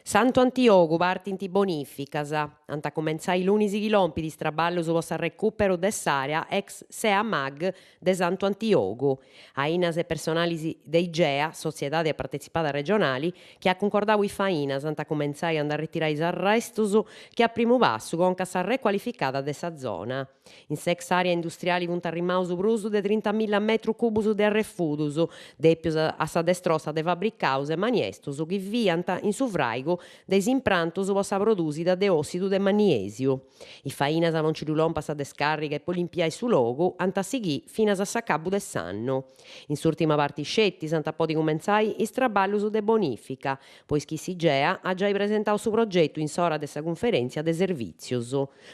Santu Antiogu partint bonìficas. Ant a cumentzai lunis chi lompit is traballus po s'arrecùperu de s'àrea ex Seamag de Santu Antiogu. Ainas e personalis de Igea, sotziedadi a partetzipada regionali, chi at cuncordau is fainas, ant a cumentzai a nd'arretirai is arrestus che a primu passu conca a sa recualificada de sa zona. In s'ex àrea industriali funt arrimaus prus de trintamilla metru cubus de arrefudus, dèpius a sa destrossa de fabricaus e maniestus chi fiant in su fràigu de is imprantus po sa prodùsida de òssidu de mannièsiu. Is fainas po nci ddu lompi a sa descàrriga e po limpiai su logu ant a sighì finas a s'acabu de s'annu. In s'ùrtima parti sceti s'ant a podi cumentzai is traballus de bonìfica, pois chi s'Igea at giai presentau su progetu in s'ora de sa cunferèntzia de servìtzius.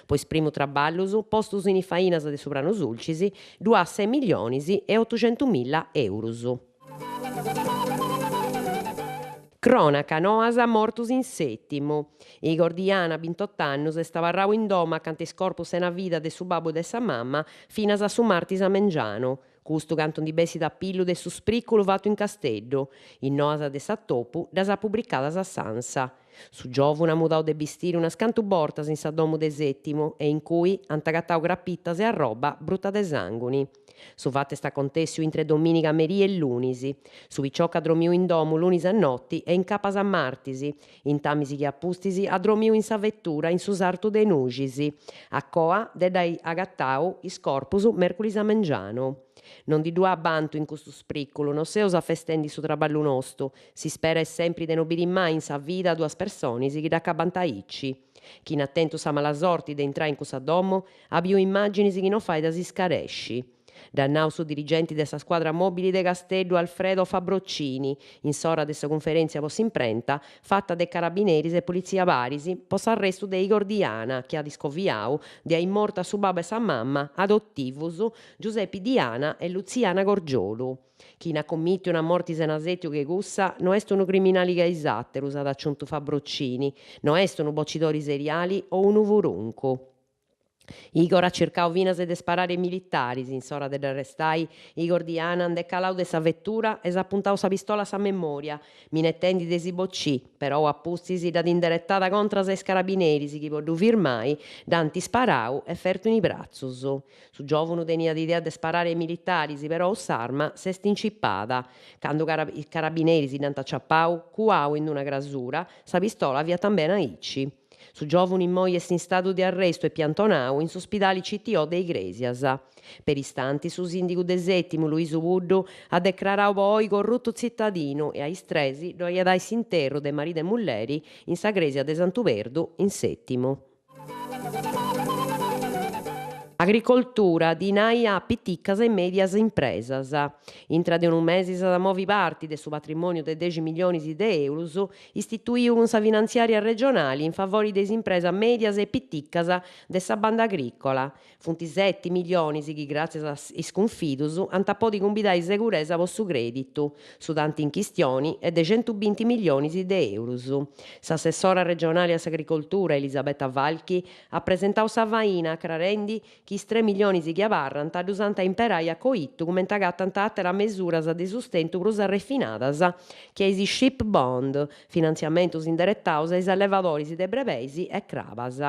Po is primus traballus postus in is fainas de su Pranu Sulcis ddu at ses millionis e otucentumilla eurus. Crònaca, noas mortus in Sètimu. Igor Diana, bintot'annus, est abarrau in domu acanta is corpus sena vida de su babbu e de sa mama finas a su martis a mengianu. Custu cantu ndi bessit a pillu de su sprìculu fatu in Casteddu. Is noas de s'atopu ddas at pubricadas s'Ansa. Su giòvunu at mudau de bistiri unas cantu bortas in sa domu de Sètimu e in cui ant agatau crapitas e arroba bruta de sànguni. Su fatu est acontèssiu intre domìniga merì e lunis. Su piciocu at dromiu in domu lunis a noti e incapas a martis, intamis chi a pustis at dromiu in sa vetura in su sartu de Nuxis, a coa de dd'ai agatau is corpus mèrculis a mengianu. No ndi ddu at bantu in custu sprìculu, no seus afestendi su traballu nostu, s'ispera est sempri de no biri mai in sa vida duas personis chi dd'acabant aici. Chini at tentu sa mala sorti de intrai in cussa domu at biu immàginis chi no fait a si scaresci. Dd'at nau su dirigenti de sa scuadra mòbili de Casteddu Alfredo Fabbrocini in s'ora de sa cunferèntzia po s'imprenta fata de carabineris e politzia paris po s'arrestu de Igor Diana chi at iscoviau de ai mortu a su babbu e sa mamma adotivus Giusepi Diana e Lutziana Corgiolu. Chini at commìtiu una morti sena sètiu che cussa no est unu criminali che a is àterus, at aciuntu Fabbrocini, no est unu bocidori seriali o unu furuncu. Igor at circau finas de sparare a is militaris, in s'ora de dd'arrestai, Igor Diana nd'est calau de sa vetura e s'at puntau sa pistola a sa memòria, minetendi de si bocì, perou a pustis dd'at inderetada contras a is carabineris chi po ddu firmai dd'ant sparau e fertu in is bratzus. Su giòvunu teniat idea de sparare a is militaris, perou s'arma s'est incipada. Candu is carabineris dd'ant aciapau, cuau in una crasura, sa pistola fiat tambeni aici. Su giòvunu immoi est in stadu de arrestu e piantonau in s'uspidali CTO de Igrèsias. Peristanti su sìndigu de Sètimu, Luisu Puddu, at decrarau po oi corrutu tzitadinu e a is tres ddoi at ai s'interru de maridu e mulleri in sa crèsia de Santu Perdu in Sètimu. Agricoltura, dinai a piticas e mèdias impresas. Intra de unu mesi s'at a movi parti de su patrimòniu de dexi milionis de eurus istituiu cun sa finantziària regionali in favori de is impresas mèdias e piticas de sa banda agrìcola. Funt seti milionis chi gràtzias a is cunfidus ant a podi cumbidai seguresa po su crèditu. Su tanti in chistioni est de centubinti milionis de eurus. S'assessora regionali a s'agricoltura Elisabetta Falchi at presentau sa faina acrarendi chi is tres milionis chi abarrant ddus ant a imperai a coitu cumenti agatant àteras mesuras de sustentu prus arrefinadas che a is sheep bond, finantziamentus inderetaus a is allevadoris de brebeis e crabas.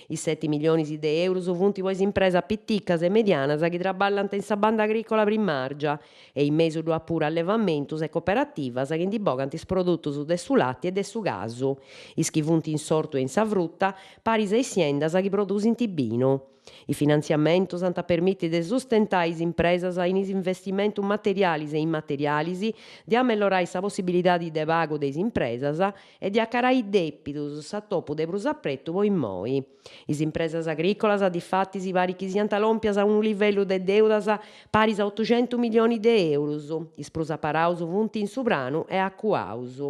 Is seti milionis de eurus funt po is impresas piticas e medianas chi traballant in sa banda agrìcola primàrgia e in mesu ddu at puru allevamentus e cooperativas chi ndi bogant is produtus de su lati e de su casu, is chi funt in s'ortu e in sa fruta, paris a is siendas chi produsint binu. Is finantziamentus ant a permiti de sustentai is impresas in is investimentus materialis e immaterialis, de amellorai sa possibilidadi de pagu de is impresas e de acarai dèpidus, s'atopu de prus apretu po immoi. Is impresas agrìcolas, difatis, parit chi siant lòmpias a unu livellu de dèudas paris a otucentu milionis de eurus, is prus aparaus funt in su pranu e acuaus.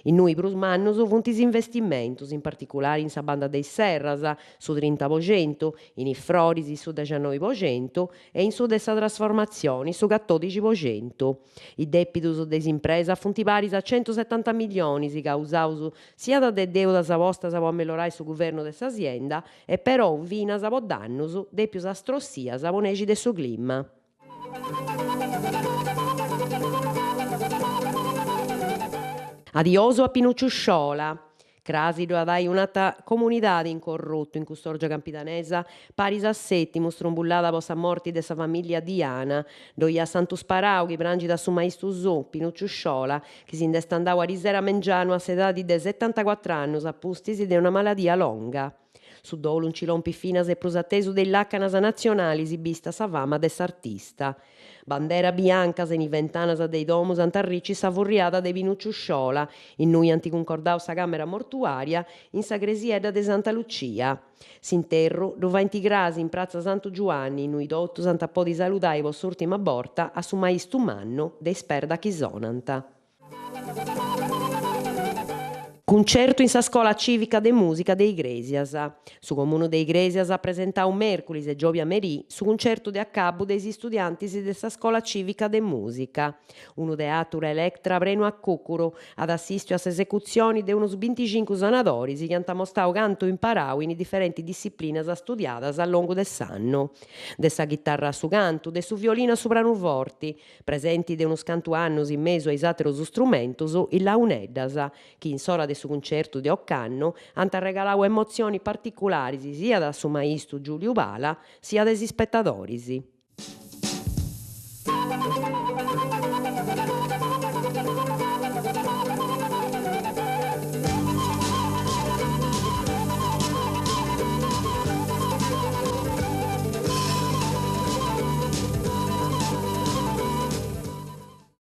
Innui prus mannus funt is investimentus, in particulari in sa banda de is serras, su trinta po centu, in is froris, su dexannoi po centu, e in su de sa trasformatzioni, su catodixi po centu. Is dèpidus de is impresas funt paris a centusetanta milionis, causaus siat de dèudas postas po amellorai su guvernu de sa sienda e perou finas po dannus dèpius a strossias po nexi de su clima. Adiosu a Pinucciu Sciola. Crasi ddu at ai un'atra comunidadi in corrutu in cussòrgia campidanesa, paris a Sètimu strumbullada po sa morti de sa famìllia Diana. Ddoi at Santu Sparau chi prangit a su maistu suu, Pinucciu Sciola, chi si nd'est andau arisera a mengianu a s'edadi de setantacuatr'annus a pustis de una maladia longa. Su dolu nci lompit finas e prus atesu de is làcanas natzionalis bista sa fama de s'artista. Banderas biancas in is ventanas de is domus ant arriciu sa furriada de Pinucciu Sciola, innui ant cuncordau sa càmera mortuària in sa cresiedda de Santa Lucia. S'interru ddu faint cras in pratza Santu Giuanni, innui totus ant a podi saludai po s'ùrtima borta a su maistu mannu de is perdas chi sonant. Cuncertu in sa Scola Cìvica de Mùsica de Igrèsias. Su Comunu de Igrèsias at presentau mèrculis e giòbia merì su cuncertu de acabu de is istudiantis de sa Scola Cìvica de Mùsica. Unu teatru Electra prenu a cùcuru at assìstiu a s'esecutzioni de unus binticincu sonadoris chi ant amostau cantu imparau in is diferentis dissiplinas studiadas a longu de s'annu. De sa ghitarra a su cantu, de su violinu a su pranuforti, Presenti de unus cantu annus in mesu a is àterus strumentus, is launeddas, chi in s'ora de su cuncertu de ocannu ant arregalau emotzionis particularis siat a su maistu Giuliu Pala siat a is ispetadoris.